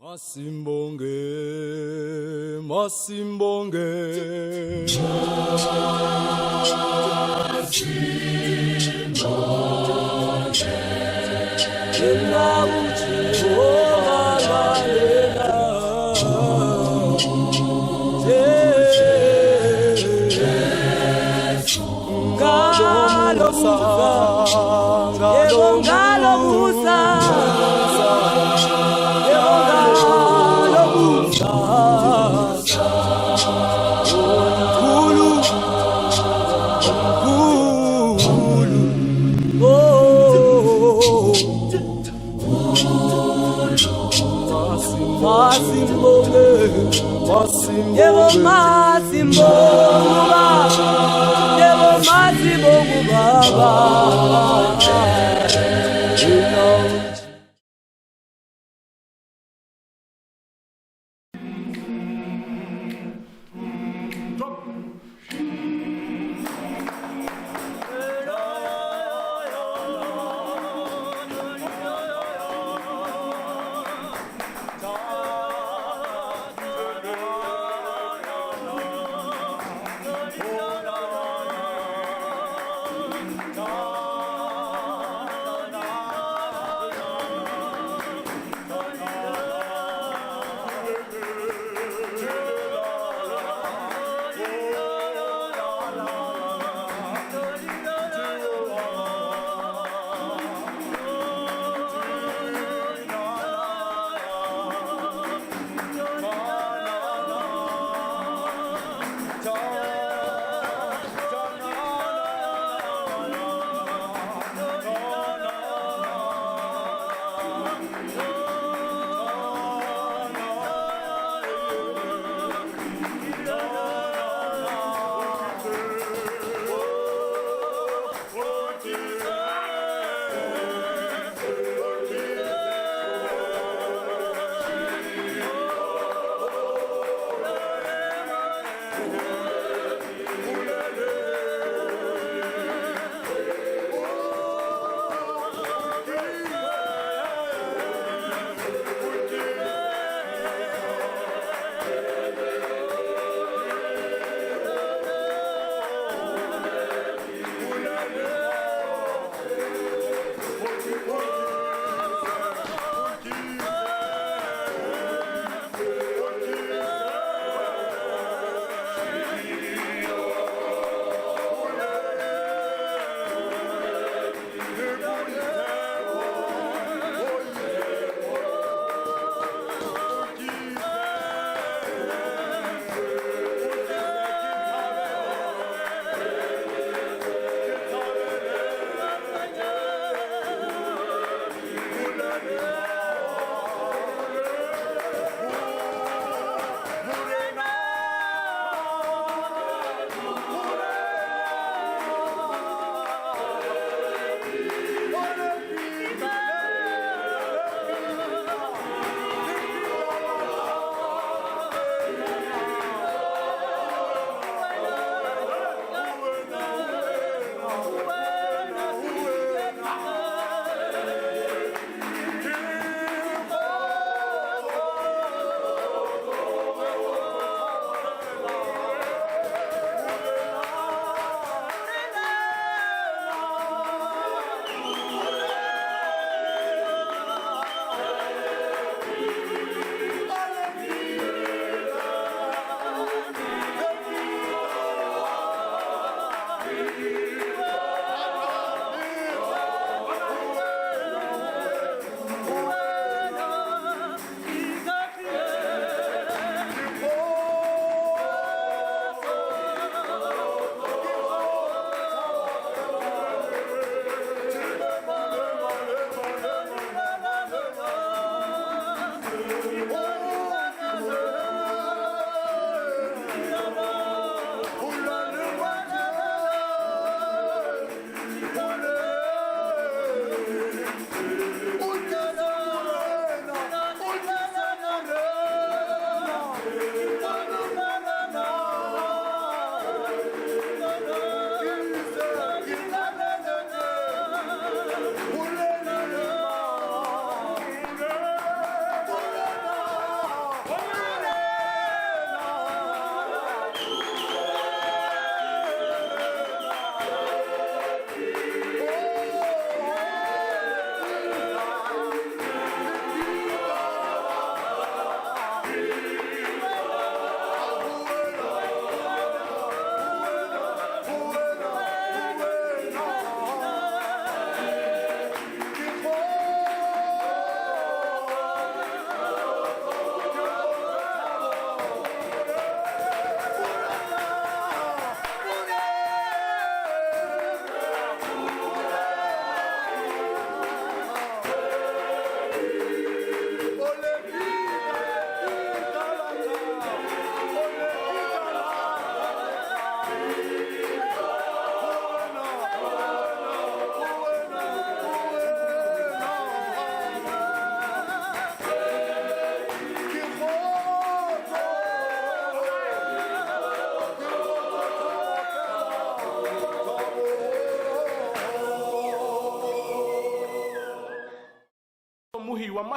Masimbonge, masimbonge. Masimbonge. Yebo masimbonge baba, yebo masimbonge baba.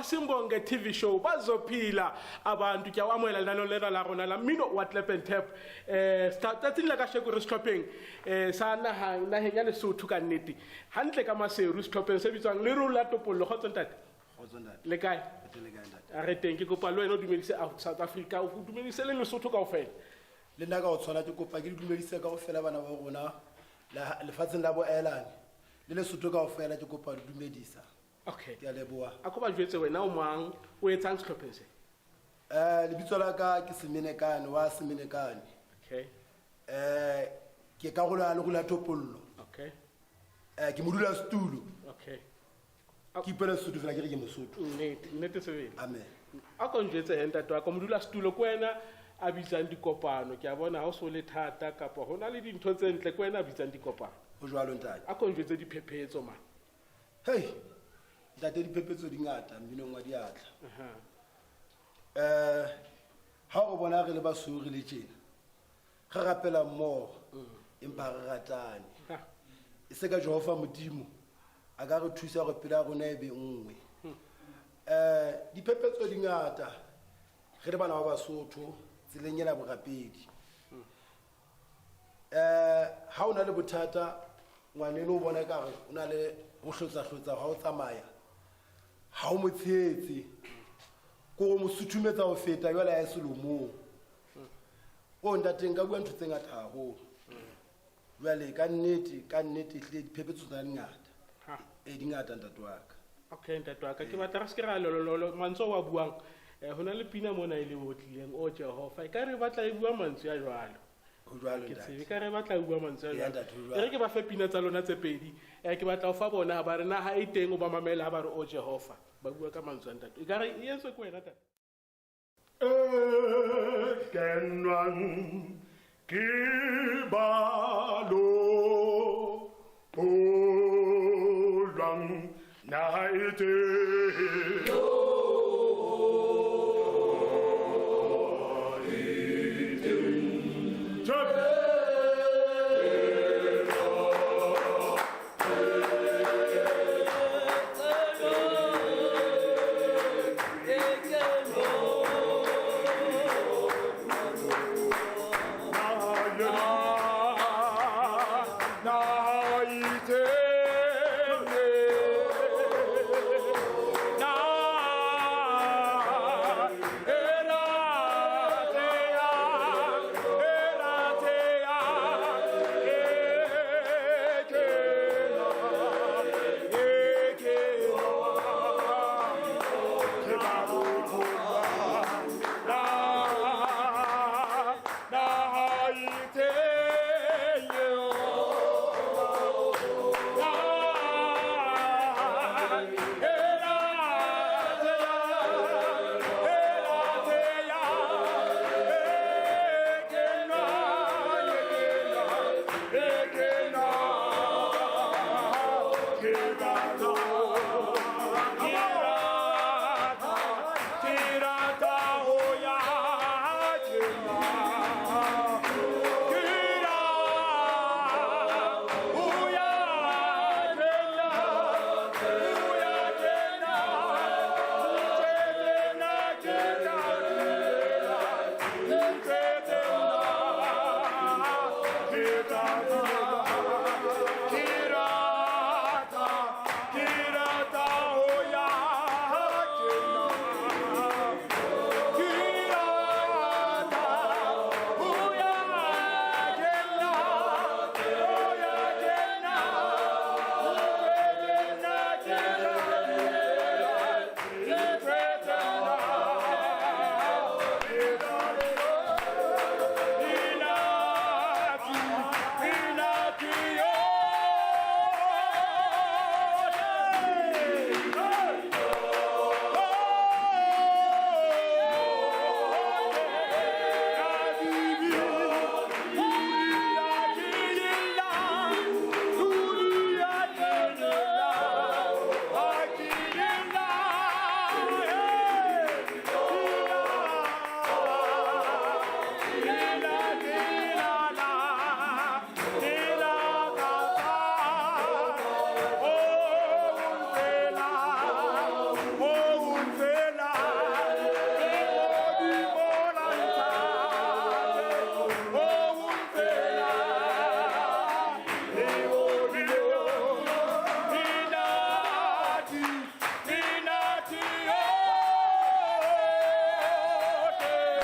Masimbonge TV show bazophila abantu. Ke a o amohela lenaneong lena la rona la mmino wa Clap and Tap. Tsatsing la kasheko re sehlopheng sa naheng ya Lesotho ka nnete. Hantle ka Maseru sehlopheng se bitswang Leru la Topollo. Kgotso ntate. Kgotso ntate. Le kae? Re teng le kae ntate? A re teng, ke kopa le wena o dumedise South Africa, o dumedise le Lesotho kaofela. Le nna ka o tshwana ke kopa ke le dumedise kaofela bana ba rona lefatsheng la boelane le Lesotho kaofela, ke kopa le dumedisa. Okay. Ke a leboha. A ko ba jwetse wena o mang, o etsang sehlopheng se? Lebitso la ka ke Semenekane wa Semenekane. Okay. Ke karolo ya Leru la Topollo. Okay. Ke modula setulo. Okay. Ke ipela Sesotho fela, ke re ke Mosotho. Nnete, nnete sebele. Amen. A ko njwetse he ntate wa ka, modula setulo ke wena a bitsang dikopano. Ke a bona ha o so le thata kapa ho na le dintho tse ntle, ke wena a bitsang dikopano. Ho jwalo ntate. A ko njwetse diphephetso man. Hey, ntate, diphephetso di ngata mminong wa diatla. Aha. Ha o bona re le basweu re le tjena, re rapela mmoho, empa re ratane. Ha. E se ka Jehova Modimo a ka re thusa hore pelo ya rona e be nngwe. Diphephetso di ngata re le bana ba Basotho tseleng ena borapedi. Ha o na le bothata ngwaneno o bona ekare o na le ho hlotsa-hlotsa ha o tsamaya, ha o mo tshehetse, ke hore o mo suthumetsa ho feta jwale ha e selomong. O ntate, nka bua ntho tse ngata haholo. Jwale ka nnete, ka nnete ehlile diphephetso tsona di ngata. Ha. Di ngata ntate wa ka. Okay ntate wa ka, ke batla re se ke ra lolololo mantswe o a buang. Ho na le pina mona e le otlileng, o Jehova, e ka re batla e bua mantswe a jwalo. Ho jwalo, Ke ntate. tsebe, ka re batla e bua mantswe a Eya, jwalo. ntate, ho jwalo. E re ke ba fe pina tsa lona tse pedi. Ke batla ho fa bona ha ba re naha e teng, o ba mamela ha ba re o Jehova. Ba bua ka mantswe a ntate. E ka re e entswe ke wena ntate. E kenwang ke balo polwang naha e teng.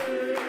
Thank you.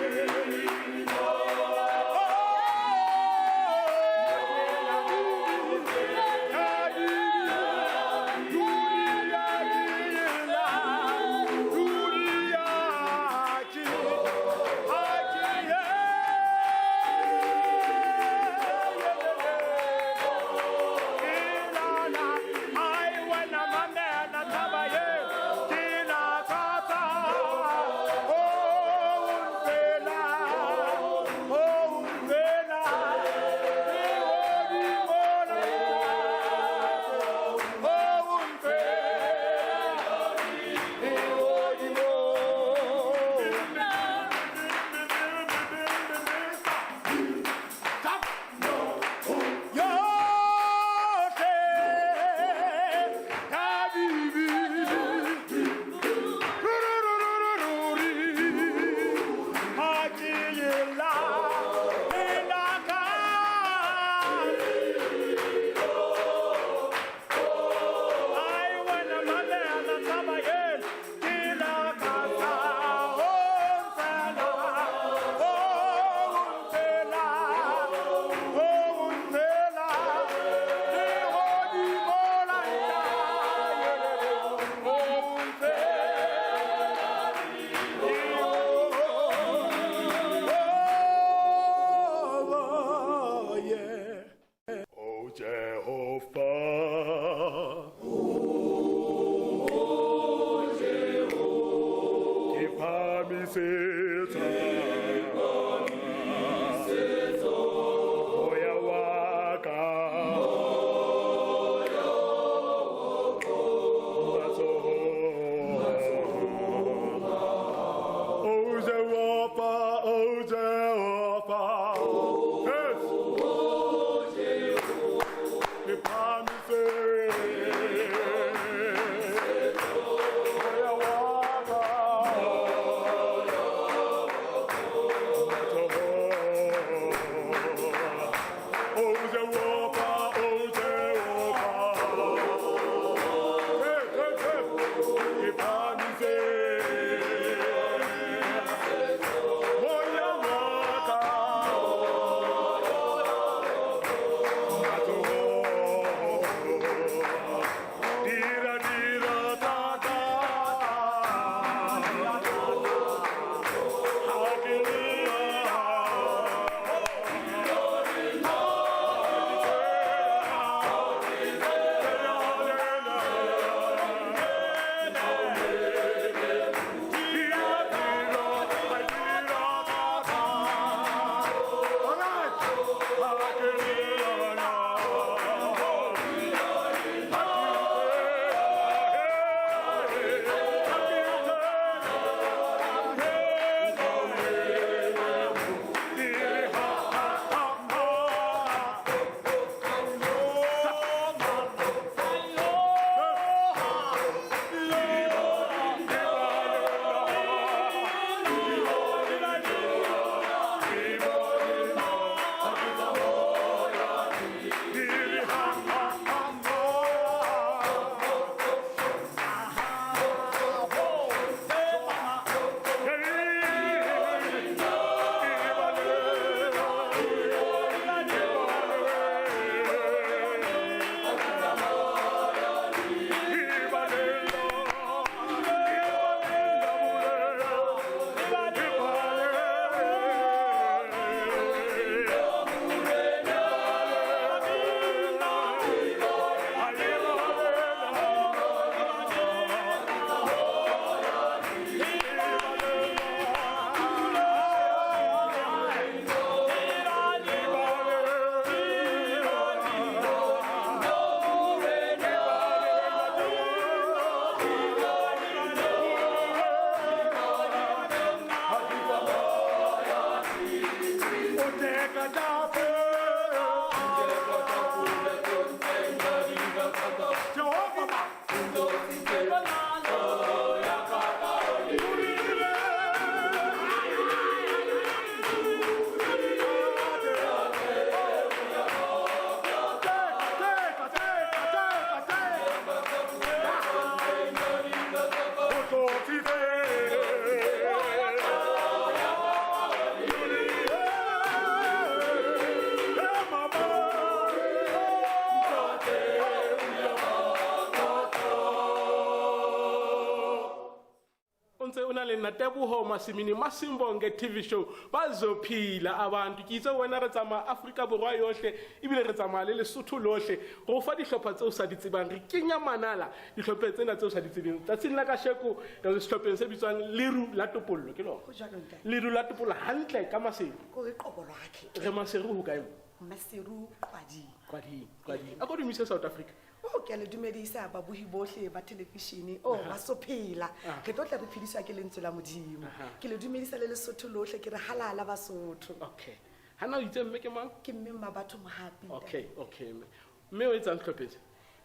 Teboho Masimini Masimbonge TV show. Bazophila abantu. Ke itse wena re tsamaya Afrika Borwa yohle ebile re tsamaya le Lesotho lohle. Re o fa dihlopha tseo o sa di tsebang, re kenya manala dihlopheng tsena tseo o sa di tsebeng. Tsatsing la kasheko re le sehlopheng se bitswang Leru la Topollo, ke lona. Ho jwalo, ntate. Leru la Topollo hantle ka Maseru. Ko re qobo lwakhe. Re Maseru ho kae mo? Maseru Qwading. Qwading, Qwading. A ko dumise South Africa. O ke a le dumedisa babohi bohle ba televishene. O ba sophela. Re tlo tla re phediswa ke lentswe la Modimo. Ke le dumedisa le Lesotho lohle, ke re halala Basotho. Okay. Hana o itse mme ke mang? Ke mme Mmabatho Mohapi, ntate. Okay, okay mme. Mme o etsang sehlopheng se?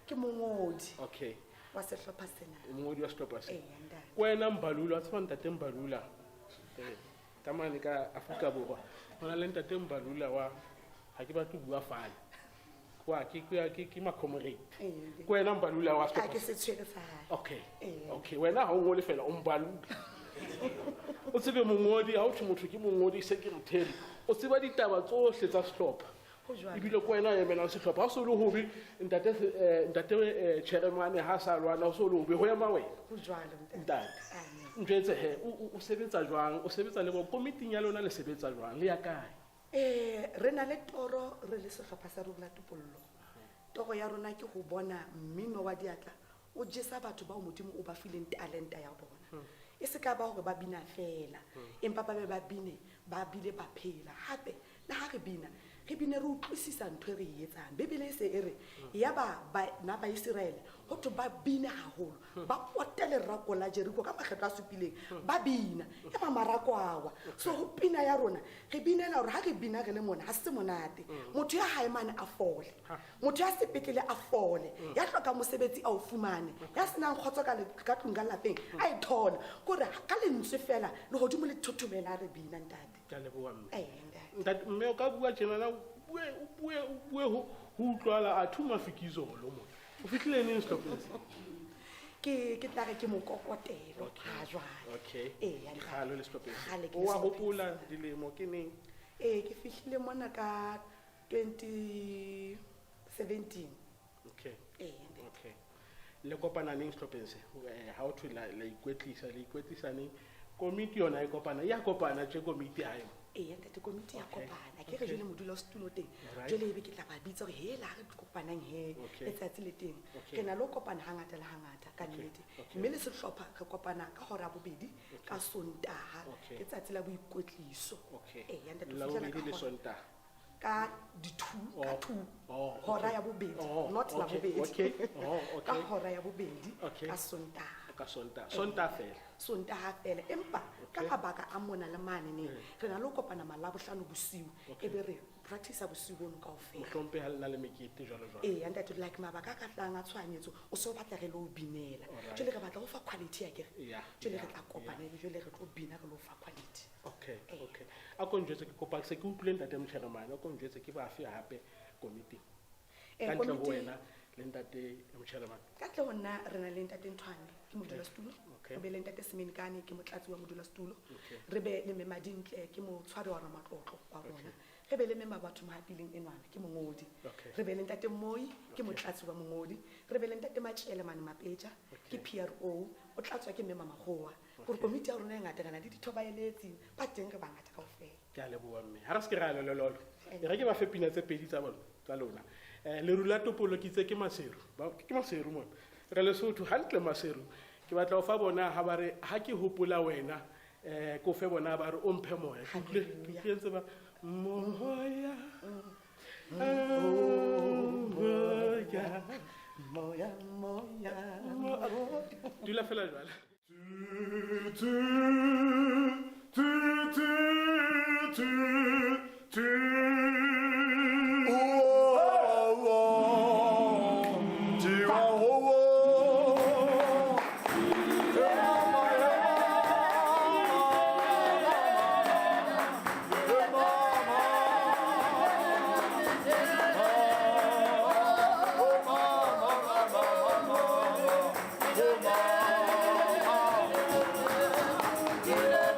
Ke mongodi. Okay. Wa sehlopha sena. Mongodi wa sehlopha sena. Ee, ntate. Ke wena Mbalula, wa tseba ntate Mbalula. Ka mane ka Afrika Borwa. Ho na le ntate Mbalula wa ha ke batle ho bua fane. Kwa ke ke ke ke ma-comrade. Ee. Ke wena Mbalula wa Ha sehlopha ke se? se tshwere sa hae. Okay. Ee. Okay, wena ha o ngole fela o Mbalula. O tsebe mongodi, ha o thwe motho ke mongodi secretary. O tseba ditaba tsohle tsa sehlopha. Ho jwalo. Ebile ke wena a emelang sehlopha. Ha o so le hobe, ntate ntate chairman ha sa lwana, o so le hobe, ho ema wena. Ho jwalo, ntate. Ntate. Amen. Ntjwetse he, o sebetsa jwang? O sebetsa le bo komiting ya lona le sebetsa jwang? Le ya kae? Re na le toro re le sehlopha sa Leru la Topollo. Toro ya rona ke ho bona mmino wa diatla o jesa batho bao Modimo o ba fileng talenta ya bona. E se ka ba hore ba bina fela, empa ba be ba bine, ba bile ba phela. Hape le ha re bina, re bine re utlwisisa ntho e re e etsang. Bibele e se e re, ya ba na ba Iseraele, ho thwe ba bine haholo, ba pote lerako la Jeriko ka makgetlo a supileng, ba bina, ya ba marako a wa. So ho pina ya rona, re binela hore ha re bina re le mona, ha se monate. Motho ya hae mane a fole, motho ya sepetlele a fole, ya hlokang mosebetsi a o fumane, ya senang kgotso ka tlung ka lapeng, a e thole. Ke hore ka lentswe fela, lehodimo le thothomela ha re bina, ntate. Ke a leboha, mme. Ee, ntate. Ntate, mme o ka bua tjenana, o bue, o bue, o bue ho utlwala a thuma Fikizolo mona. O fihlile neng sehlopheng se? Ke tla re ke mokokotelo ha jwale. Okay. Ee, ya Ke ntate. kgale le sehlopheng se. Kgale ke O le wa sehlopheng hopola se. dilemo ke neng? Ee, ke fihlile mona ka 2017. Okay. Ee, ntate. Okay. Le kopana neng sehlopheng se? Ha o thwe la ikwetlisa, le ikwetlisa neng? Komiti yona e kopana, ya kopana tje komiti ha eo. Ee, ntate, komiti ya Okay. kopana. Ke re Okay. jwale modulasetulo teng. Alright. Jwale ebe ke tla ba bitsa hore hela ha re kopanang he, Okay. letsatsi le teng. Okay. Re na le ho kopana hangata le hangata, ka Okay. nnete. Okay. Mme le sehlopha re kopana ka hora ya bobedi, ka Sontaha, Okay. ke tsatsi la boikwetliso. Okay. Ee, ntate, ho La fihlela bobedi ka le hora. Sontaha. Ka di two, ka Oh. two. Oh, Hora okay. ya bobedi, Oh, not la okay, bobedi. okay. Oh, Ka okay. hora ya bobedi, Okay. ka Sontaha. Ka Sontaha. Sontaha fela. Sontaha fela. Empa ka Okay. mabaka a mona le mane neng, re na le ho kopana Malabohlano bosiu, Okay. ebe re practice bosiu bono kaofela. Mohlomphehi ha le na le mekete jwalo jwalo. Ee, ntate, like mabaka a ka tlang a tshohanyetso, o so batla re lo binela. Alright. Jwale re batla ho fa quality akere. Yeah, Jwale yeah, re tla kopana yeah. ebe jwale re tlo bina re lo fa quality. Okay, Ee. okay. A ko njwetse ke kopa se ke utlwile ntate Motjheremane, a ko njwetse ke bafe hape komiting? Eh, Ka ntle ho komiti- wena le ntate Motjheremane. Ka ntle ho nna re na le ntate Nthwane, ke modulasetulo. Okay. Re be le ntate Semenkane, ke motlatsi wa modulasetulo. Okay. Re be le mme Madintle, ke motshwari wa ramatlotlo wa Okay. rona. Re be le mme Mabatho Mohapileng enwana, ke mongodi. Okay. Re be le ntate Moi, ke Okay. motlatsi wa mongodi. Re be le ntate Matjele mane Mapetja, ke Okay. PRO, o tlatswa ke mme Mamakgowa. Hore Okay. komiti ya rona e ngata, re na le ditho baeletsi, ba teng re bangata kaofela. Ke a leboha mme. Ha re se ke ra lolololo. E re ke ba fe pina tse pedi tsa bona, tsa lona. Leru la Topollo ke itse ke Maseru. Ba, ke Maseru mona. Re Lesotho hantle Maseru. Ke batla ho fa bona ha ba re ha ke hopola wena, ke o fe bona ba re o mphe moya. Ke utlwile, ke Hallelujah. utlwile ntse ba moya. Moya. Moya, moya. Dula fela jwale. Tu, tu, tu, tu, tu, tu. Oh, oh, oh, oh, oh. Thank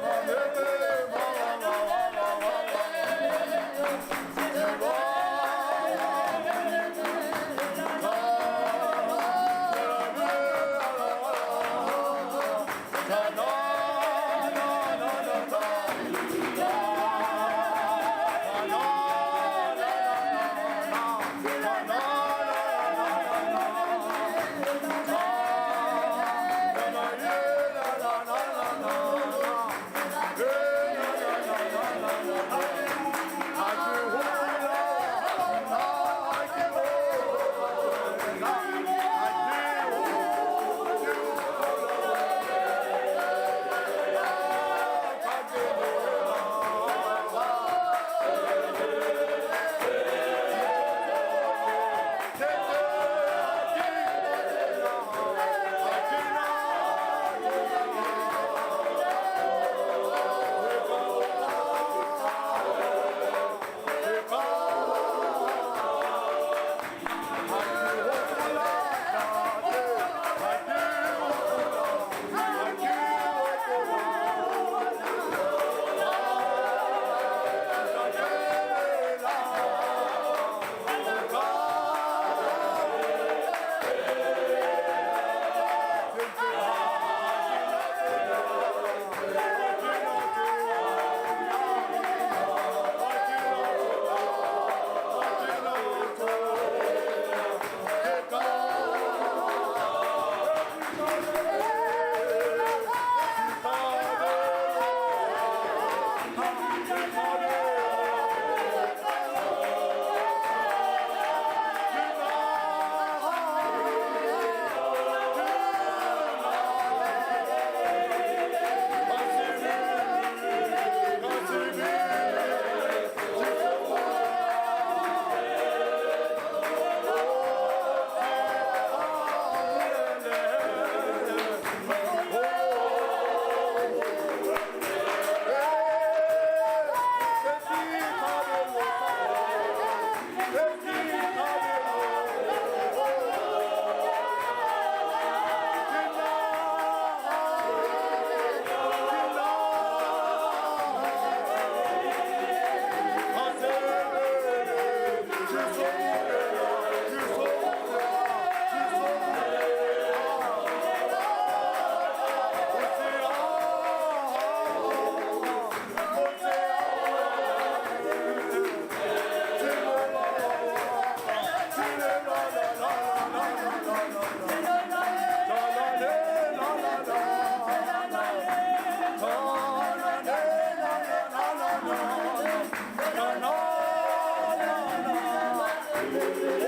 Thank you.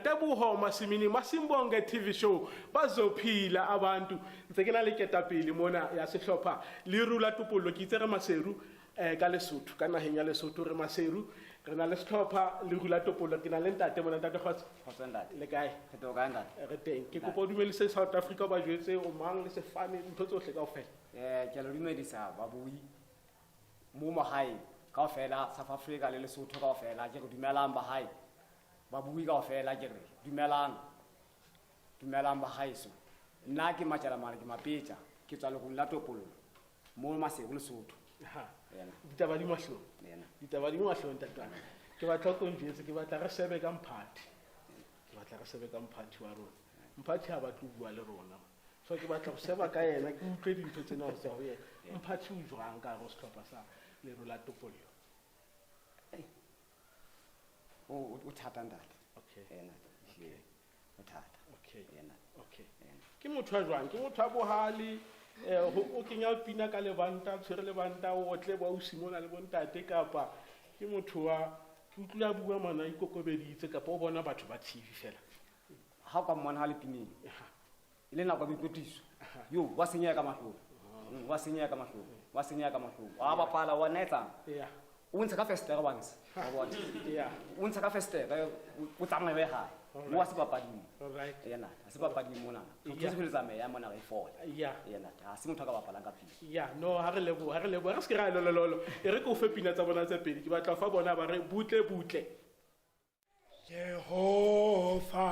Teboho Masimini Masimbonge TV show bazophila abantu. Ntse ke na le ketapele mona ya sehlopha Leru la Topollo. Ke itse re Maseru ka Lesotho, ka naheng ya Lesotho re Maseru. Re na le sehlopha Leru la Topollo. Ke na le ntate mona, ntate Kgotso. Kgotso ntate. Le kae? Re teng, o kae ntate? Re teng. Ke kopa o dumedise South Africa, ba jwetse o mang le sefane, ntho tsohle kaofela. Ke a le dumedisa babui mo mahae kaofela, South Africa le Lesotho kaofela. Ke re dumelang bahae, babui kaofela, ke re dumelang, dumelang bahaeso. Nna ke Matjalamane, ke Mapetja, ke tswa Lerung la Topollo mo Maseru, Lesotho. Ha. Yena. Ditaba di mahlong. Yena. Ditaba di mahlong, ntate wa ka. Ke batla ko njwetse, ke batla re shebe ka Mphathi. Ke batla re shebe ka Mphathi wa rona. Mphathi ha batle ho bua le rona. So ke batla ho sheba ka yena, ke utlwe dintho tsena ho tswa ho yena. Mphathi o jwang ka hare ho sehlopha sa Leru la Topollo? O thata ntate. Okay. Yena. Okay. O thata. Okay. Yena. Okay. Yena. Ke motho a jwang? Ke motho a bohale, o kenya pina ka lebanta, tshwere lebanta, o otle bo ausi mona le bontate, kapa ke motho wa ke utlwile a bua mana a ikokobeditse, kapa o bona batho ba TV fela? Ha o ka mmona ha le pineng, e le nako ya boikwetliso, yo, wa senyeha ka mahlong. Wa senyeha ka mahlong, wa senyeha ka mahlong. Wa bapala, wa nna etsang? Yeah. O ntsha ka festere wa ntsha, wa bona? Yeah. O ntsha ka festere, o tsamaye o ye hae. Alright. Mo wa sebapading. Alright. Yena, ha sebapading mona. Yeah. Re tshwanetse ho tsamaya mona re fola. Yeah. Yena, ha se motho a ka bapalang ka pele. Yeah, no, ha re leboha, ha re leboha. Re se ke ra lolololo. E re ke o fe pina tsa bona tse pedi. Ke batla ho fa bona ba re butle butle. Jehova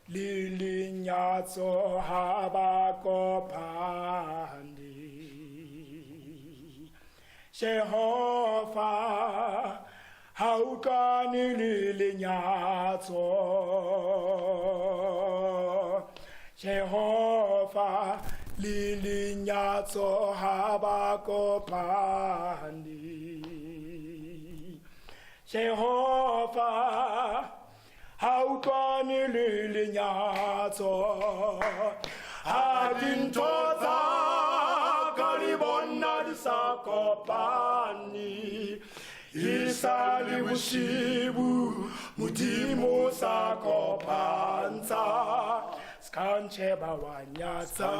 le lenyatso ha ba kopane. Jehova ha utlwane le lenyatso. Jehova le lenyatso ha ba kopane. Jehova ha utlwane le lenyatso. Ha dintho tsa ka di bona di sa kopane. E sa le bosibu, Modimo sa kopantsha. Ska ntjheba wa nyatsa,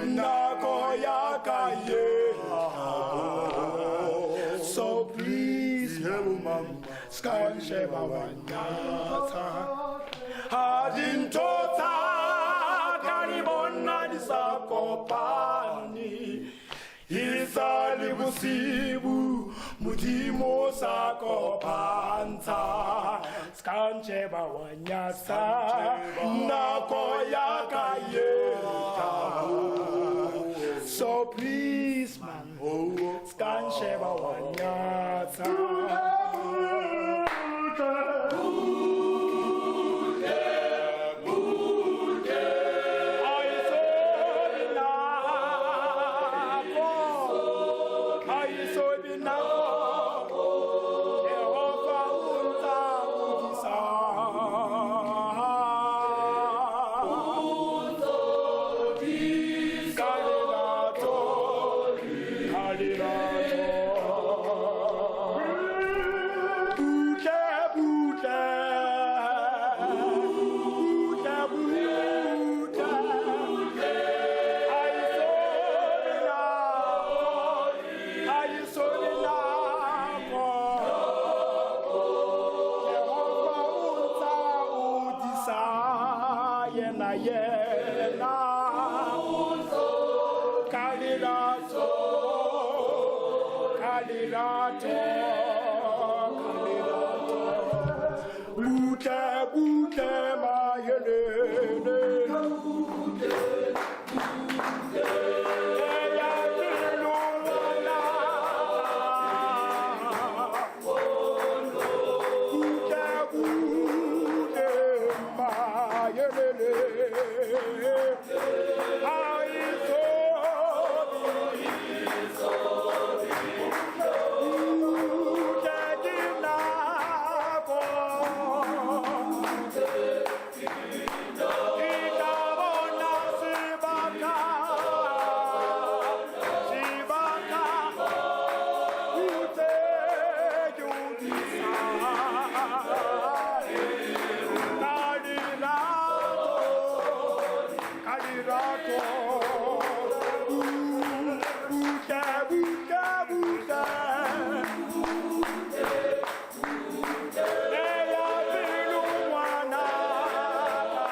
nako ya ka ye. So please, ska ntjheba wa nyatsa. Ha dintho tsa ka di bona di sa kopane. E sa le bosibu, Modimo sa kopantsha. Ska ntjheba wa nyatsa, nako ya ka ye. So please, man, ska ntjheba wa nyatsa. Butle, butle, butle. Eya pelo ngwana ka.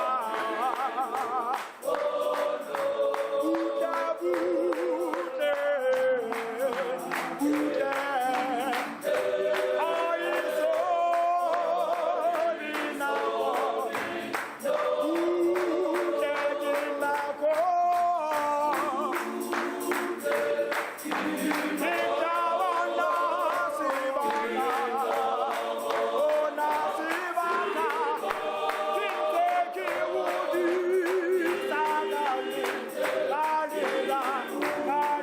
Butle, butle, butle. Ai so dinako. Butle dinako. Ke tla bona sebaka, bona sebaka. Ke ntse ke hodisa ka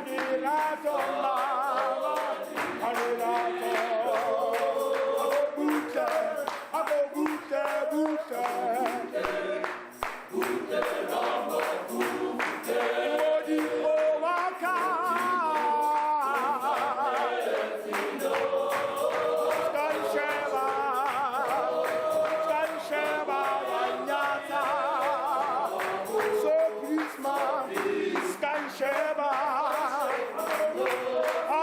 lerato mama, ka lerato. Butle, ako butle, butle. Modimo wa ka. Ska nsheba, ska nsheba wa nyatsa. So please ma, ska nsheba.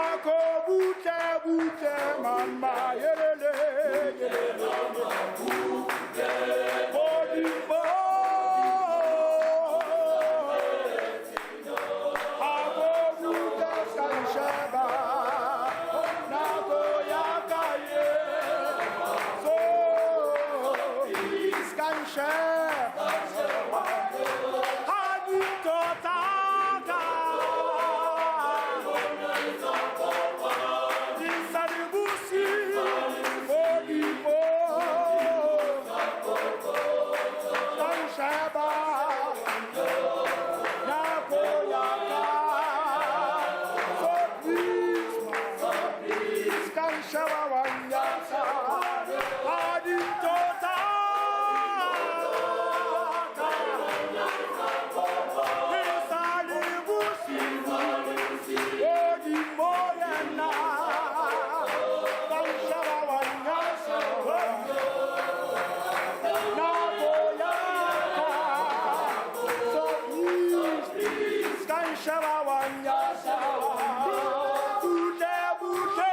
Ako butle, butle, mama, yelele, yelele. Modimo. Ako butle, ska nsheba. Nako ya ka ye. So, ska nsheba. Ha dintho tsa ka. Di sa le bosiu, Modimo. Ska nsheba. Nako ya ka. So please, ska nsheba wa nyatsa. Ha dintho tsa ka. Di sa le bosiu, Modimo yena. Ska nsheba wa nyatsa. Nako ya ka. So please, ska nsheba wa nyatsa. Butle, butle.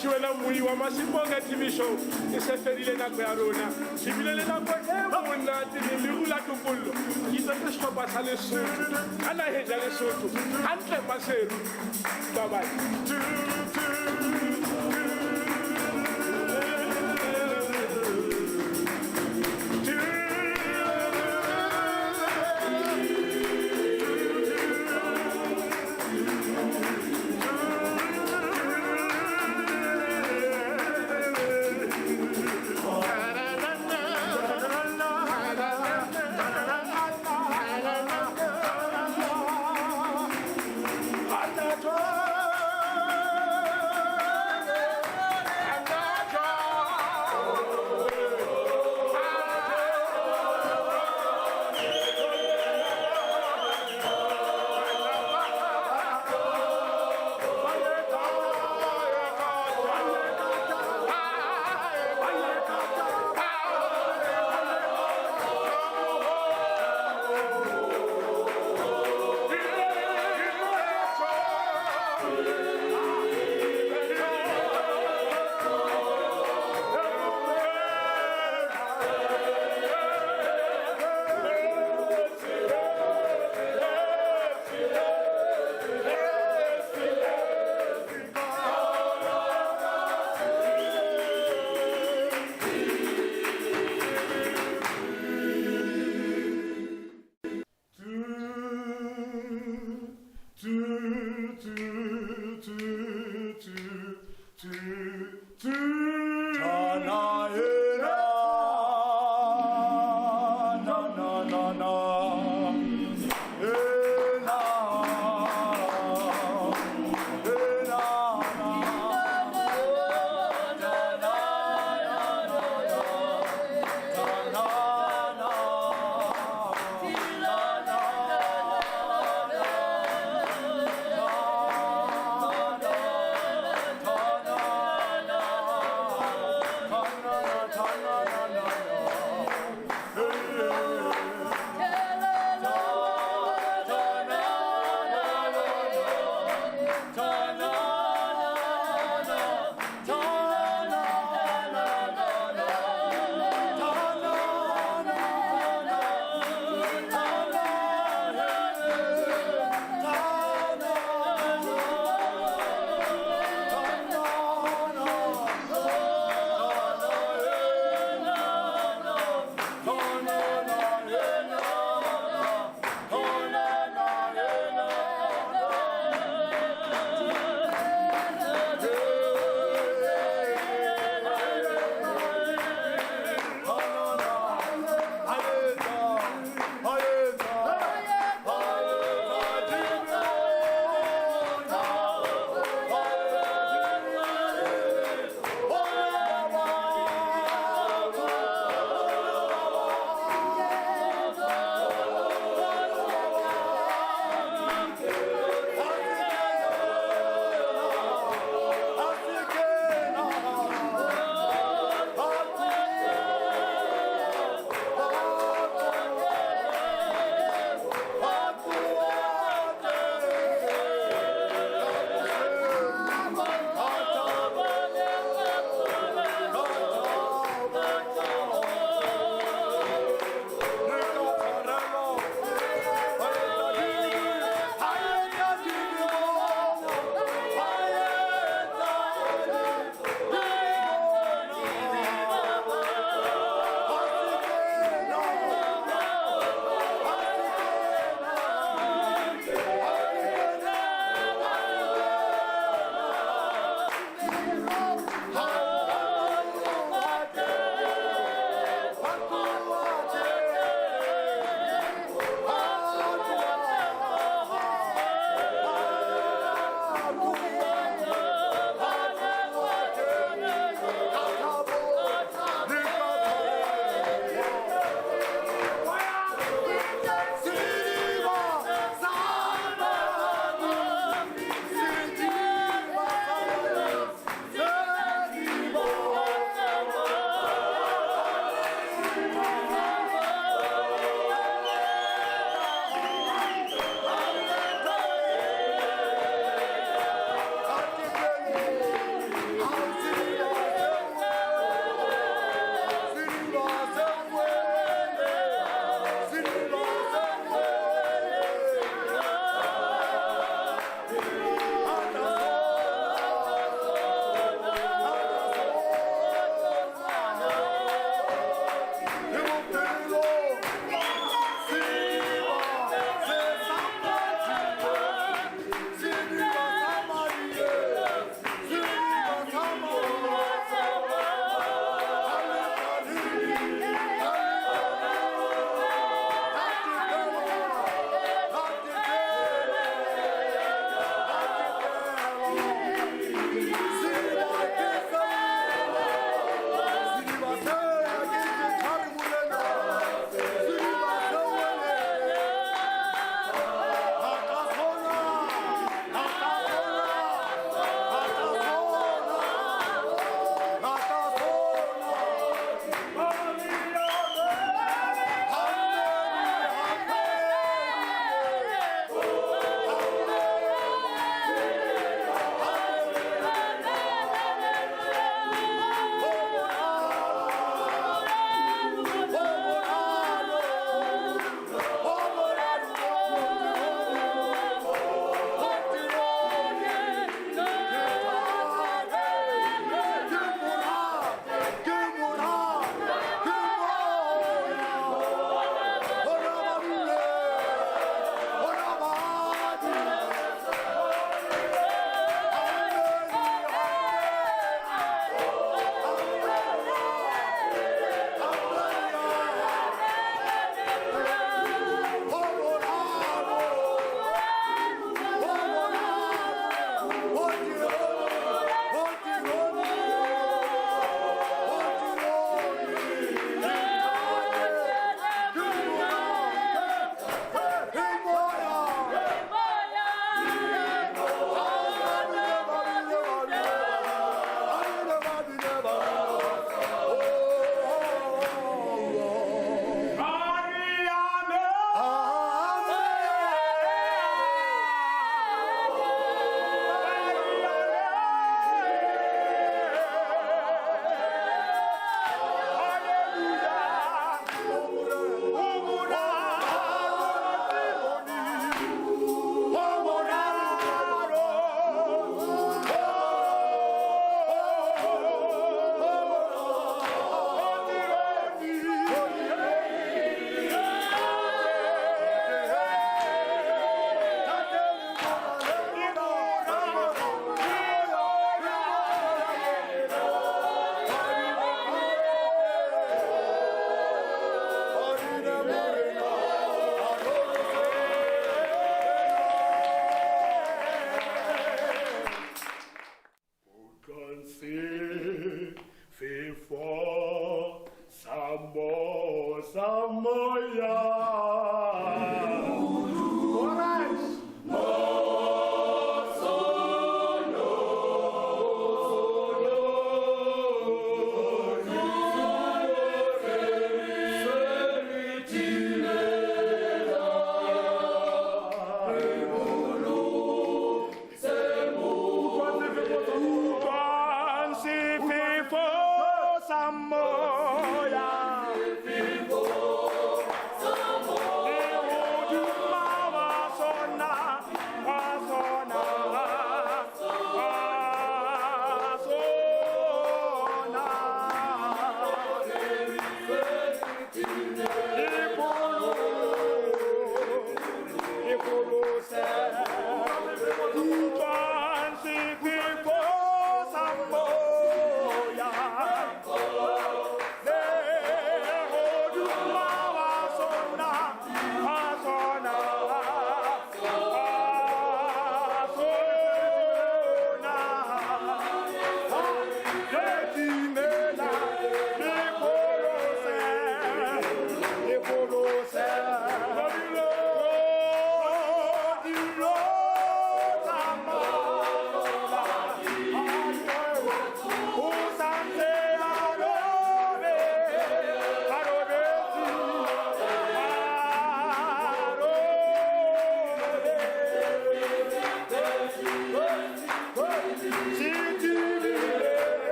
Tjhe wena mmui wa Masibonge TV show, e se fedile nako ya rona. Re bile le nako e monate le leru la topollo. Ke itsetse sehlopha sa Lesotho, ka naheng ya Lesotho, hantle Maseru. Bye bye.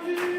Bye.